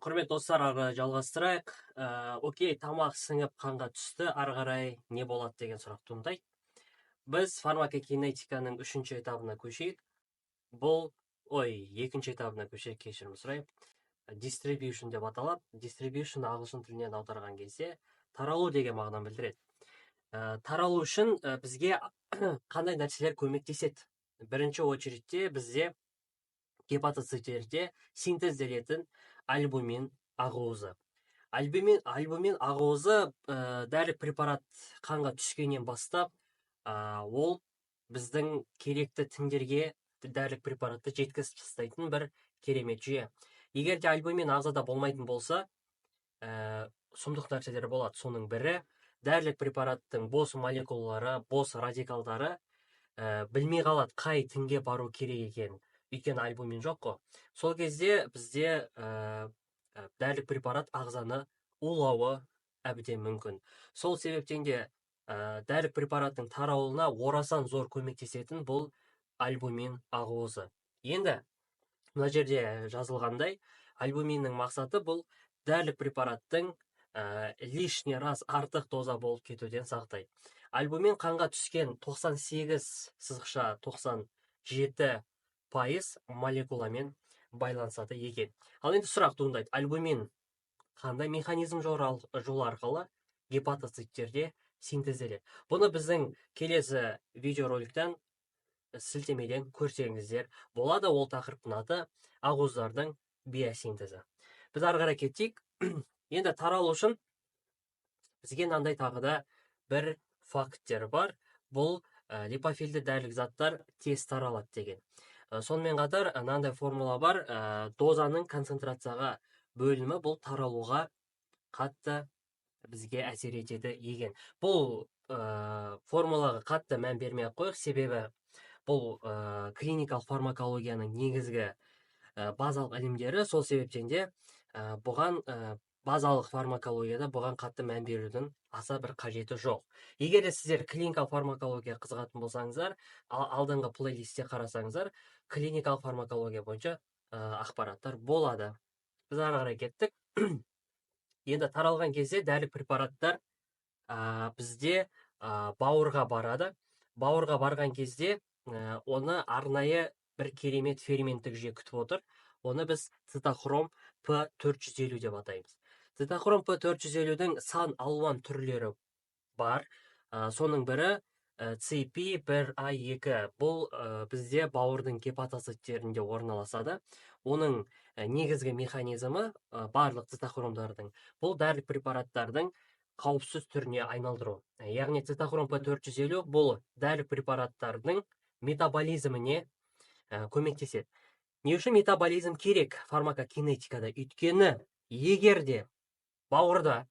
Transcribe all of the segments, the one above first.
Құрметті достар, ары қарай жалғастырайық. Окей, тамақ сіңіп, қанға түсті, ары қарай не болады деген сұрақ туындайды. Біз фармакокинетиканың үшінші этабына көшейік. Бұл, ой, екінші этабына көшейік, кешірім сұраймын. Distribution деп аталады. Distribution ағылшын тілінен аударған кезде таралу деген мағынаны білдіреді. Таралу үшін бізге қандай нәрселер көмектеседі? Бірінші очередь те бізде гепатоциттерде синтезделетін альбумин ақуызы. Альбумин ақуызы дәрілік препарат қанға түскеннен бастап, ол біздің керекті тіндерге дәрілік препаратты жеткізіп тастайтын бір керемет жүйе. Егер де альбумин ағзада болмайтын болса, сұмдық нәрселер болады. Соның бірі — дәрілік препараттың бос молекулалары, бос радикалдары білмей қалады қай тінге бару керек екенін, өйткені альбумин жоқ қой. Сол кезде бізде дәрілік препарат ағзаны улауы әбден мүмкін. Сол себептен де дәрілік препараттың таралуына орасан зор көмектесетін бұл альбумин ақуызы. Енді мына жерде жазылғандай, альбуминнің мақсаты — бұл дәрілік препараттың лишний раз артық доза болып кетуден сақтайды. Альбумин қанға түскен 98,97% молекуламен байланысады екен. Ал енді сұрақ туындайды: альбумин қандай механизм жолы арқылы гепатоциттерде синтезделеді? Бұны біздің келесі видеороликтен, сілтемеден көрсеңіздер болады. Ол тақырыптың аты — ақуыздардың биосинтезі. Біз ары қарай кетейік. Енді таралу үшін бізге мынандай тағы да бір факттер бар. Бұл липофильді дәрілік заттар тез таралады деген. Сонымен қатар мынандай формула бар: дозаның концентрацияға бөлімі бұл таралуға қатты бізге әсер етеді екен. Бұл формулаға қатты мән бермей ақ қояйық, себебі бұл клиникалық фармакологияның негізгі базалық ілімдері. Сол себептен де бұған базалық фармакологияда бұған қатты мән берудің аса бір қажеті жоқ. Егер де сіздер клиникалық фармакология қызығатын болсаңыздар, алдыңғы плейлистте қарасаңыздар, клиникалық фармакология бойынша ақпараттар болады. Біз ары қарай кеттік. Енді таралған кезде дәрілік препараттар бізде бауырға барады. Бауырға барған кезде оны арнайы бір керемет ферменттік жүйе күтіп отыр. Оны біз цитохром П 450 деп атаймыз. Цитохром П 450-дің сан алуан түрлері бар. Соның бірі CYP1A2. Бұл бізде бауырдың гепатоциттерінде орналасады. Оның негізгі механизмі, барлық цитохромдардың, бұл дәрілік препараттардың қауіпсіз түріне айналдыру. Яғни цитохром П 450 бұл дәрілік препараттардың метаболизміне көмектеседі. Не үшін метаболизм керек фармакокинетикада? Өйткені егер де бауырда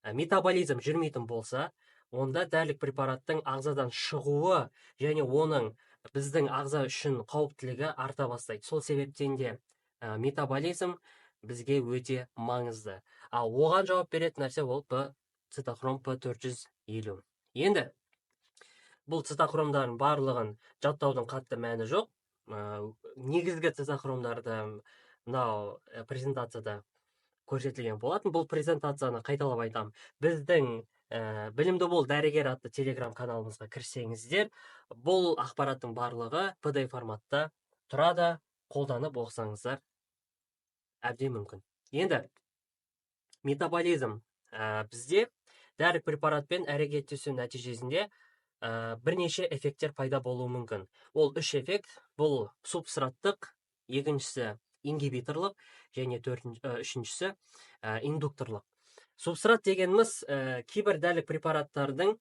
метаболизм жүрмейтін болса, онда дәрілік препараттың ағзадан шығуы және оның біздің ағза үшін қауіптілігі арта бастайды. Сол себептен де метаболизм бізге өте маңызды. Ал оған жауап беретін нәрсе ол цитохром П 450. Енді бұл цитохромдардың барлығын жаттаудың қатты мәні жоқ. Негізгі цитохромдарды мынау презентацияда көрсетілген болатын. Бұл презентацияны, қайталап айтамын, біздің «Білімді бол, дәрігер» атты телеграм каналымызға кірсеңіздер, бұл ақпараттың барлығы PDF форматта тұрады, қолданып оқысаңыздар әбден мүмкін. Енді метаболизм бізде дәрілік препаратпен әрекеттесу нәтижесінде бірнеше эффекттер пайда болуы мүмкін. Ол үш эффект: бұл субстраттық, екіншісі ингибиторлық және үшіншісі индукторлық. Субстрат дегеніміз кейбір дәрілік препараттардың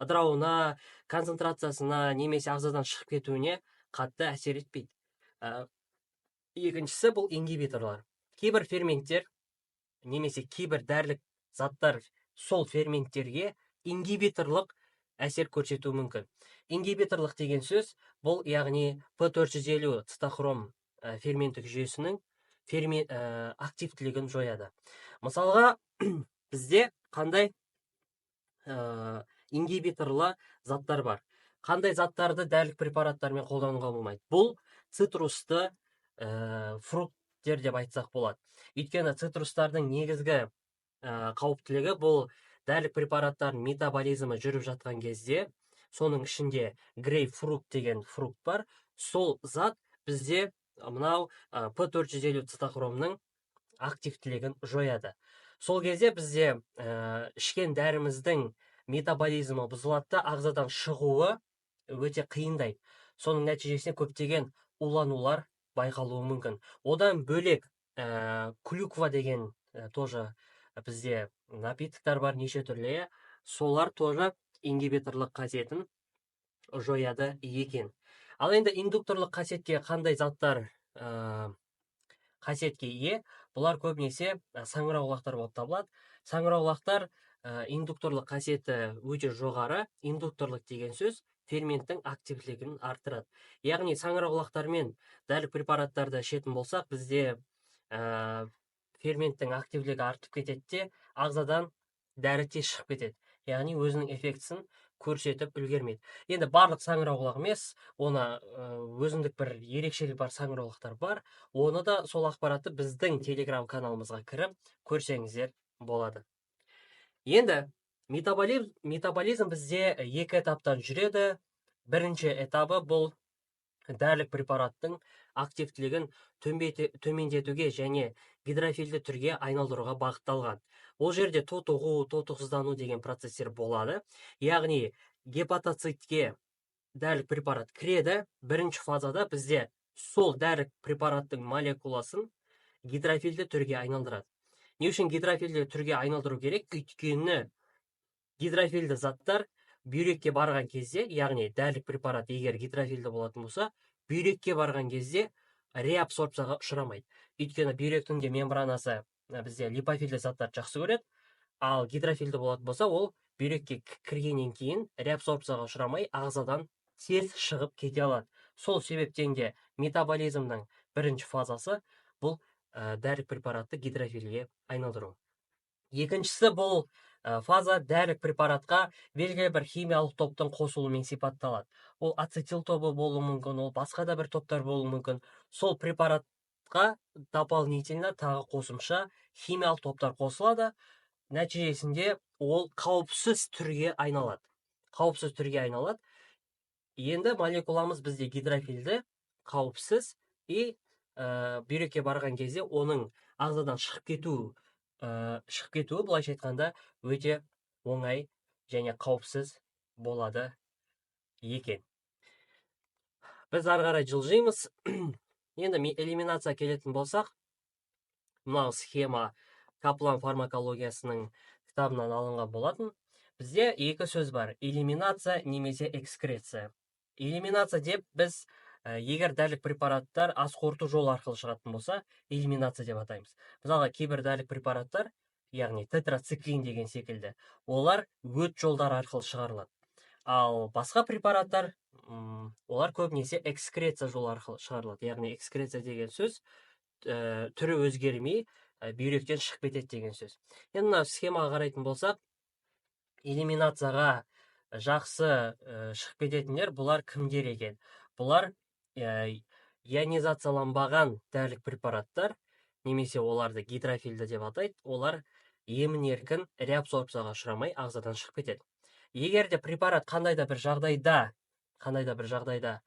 ыдырауына, концентрациясына немесе ағзадан шығып кетуіне қатты әсер етпейді. Екіншісі бұл ингибиторлар. Кейбір ферменттер немесе кейбір дәрілік заттар сол ферменттерге ингибиторлық әсер көрсетуі мүмкін. Ингибиторлық деген сөз бұл, яғни П 450 цитохром ферменттік жүйесінің активтілігін жояды. Мысалға, бізде қандай ингибиторлы заттар бар? Қандай заттарды дәрілік препараттармен қолдануға болмайды? Бұл цитрусты фрукт қауіптер деп айтсақ болады. Өйткені цитрустардың негізгі қауіптілігі бұл дәрілік препараттардың метаболизмі жүріп жатқан кезде, соның ішінде грейпфрут деген фрукт бар, сол зат бізде мынау P450 цитохромның активтілігін жояды. Сол кезде бізде ішкен дәріміздің метаболизмі бұзылады да, ағзадан шығуы өте қиындайды. Соның нәтижесінде көптеген уланулар байқалуы мүмкін. Одан бөлек клюква деген тоже бізде напитоктар бар неше түрлі, солар тоже ингибиторлық қасиетін жояды екен. Ал енді индукторлық қасиетке қандай заттар қасиетке ие? Бұлар көбінесе саңырауқұлақтар болып табылады. Саңырауқұлақтар индукторлық қасиеті өте жоғары. Индукторлық деген сөз ферменттің активтілігін арттырады. Яғни саңырауқұлақтармен дәрілік препараттарды ішетін болсақ, бізде ферменттің активтілігі артып кетеді де, ағзадан дәрі тез шығып кетеді. Яғни өзінің эффектісін көрсетіп үлгермейді. Енді барлық саңырауқұлақ емес, оны өзіндік бір ерекшелігі бар саңырауқұлақтар бар. Оны да сол ақпаратты біздің Telegram каналымызға кіріп көрсеңіздер болады. Енді метаболизм бізде екі этаптан жүреді. Бірінші этабы бұл дәрілік препараттың активтілігін төмендетуге және гидрофильді түрге айналдыруға бағытталған. Ол жерде тотығу, тотықсыздану деген процесстер болады. Яғни гепатоцитке дәрілік препарат кіреді. Бірінші фазада бізде сол дәрілік препараттың молекуласын гидрофильді түрге айналдырады. Не үшін гидрофильді түрге айналдыру керек? Өйткені гидрофильді заттар бүйрекке барған кезде, яғни дәрілік препарат егер гидрофильді болатын болса, бүйрекке барған кезде реабсорбцияға ұшырамайды. Өйткені бүйректің де мембранасы бізде липофильді заттарды жақсы көреді, ал гидрофильді болатын болса, ол бүйрекке кіргеннен кейін реабсорбцияға ұшырамай ағзадан тез шығып кете алады. Сол себептен де метаболизмнің бірінші фазасы бұл дәрілік препаратты гидрофильге айналдыру. Екіншісі бұл фаза дәрілік препаратқа белгілі бір химиялық топтың қосылуымен сипатталады. Ол ацетил тобы болуы мүмкін, ол басқа да бір топтар болуы мүмкін. Сол препаратқа дополнительно тағы қосымша химиялық топтар қосылады. Нәтижесінде ол қауіпсіз түрге айналады. Қауіпсіз түрге айналады. Енді молекуламыз бізде гидрофильді, қауіпсіз и бүйрекке барған кезде оның ағзадан шығып кетуі былайша айтқанда өте оңай және қауіпсіз болады екен. Біз ары қарай жылжимыз. Енді элиминация келетін болсақ, мынау схема Каплан фармакологиясының кітабынан алынған болатын. Бізде екі сөз бар: элиминация немесе экскреция. Элиминация деп біз егер дәрілік препараттар ас қорыту жолы арқылы шығатын болса, элиминация деп атаймыз. Мысалға, кейбір дәрілік препараттар, яғни тетрациклин деген секілді, олар өт жолдары арқылы шығарылады. Ал басқа препараттар, олар көбінесе экскреция жолы арқылы шығарылады. Яғни экскреция деген сөз түрі өзгермей бүйректен шығып кетеді деген сөз. Енді мына схемаға қарайтын болсақ, элиминацияға жақсы шығып кететіндер бұлар кімдер екен? Бұлар ионизацияланбаған дәрілік препараттар, немесе оларды гидрофильді деп атайды. Олар емін еркін реабсорбцияға ұшырамай ағзадан шығып кетеді. Егер де препарат қандай да бір жағдайда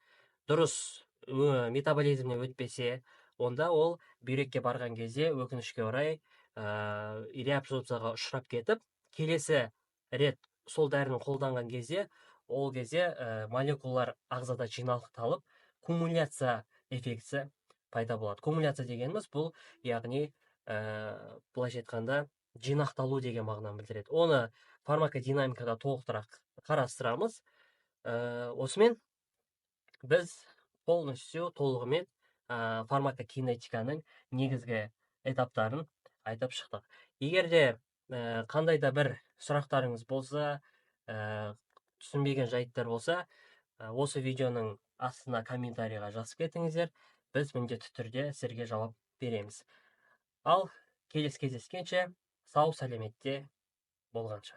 дұрыс метаболизміне өтпесе, онда ол бүйрекке барған кезде өкінішке орай реабсорбцияға ұшырап кетіп, келесі рет сол дәріні қолданған кезде, ол кезде молекулалар ағзада жинақталып, кумуляция эффектісі пайда болады. Кумуляция дегеніміз бұл, яғни былайша айтқанда жинақталу деген мағынаны білдіреді. Оны фармакодинамикада толықтырақ қарастырамыз. Осымен біз полностью толығымен фармакокинетиканың негізгі этаптарын айтып шықтық. Егер де қандай да бір сұрақтарыңыз болса, түсінбеген жайттар болса, осы видеоның астына комментарийға жазып кетіңіздер. Біз міндетті түрде сіздерге жауап береміз. Ал келесі кездескенше сау сәлеметте болғанша.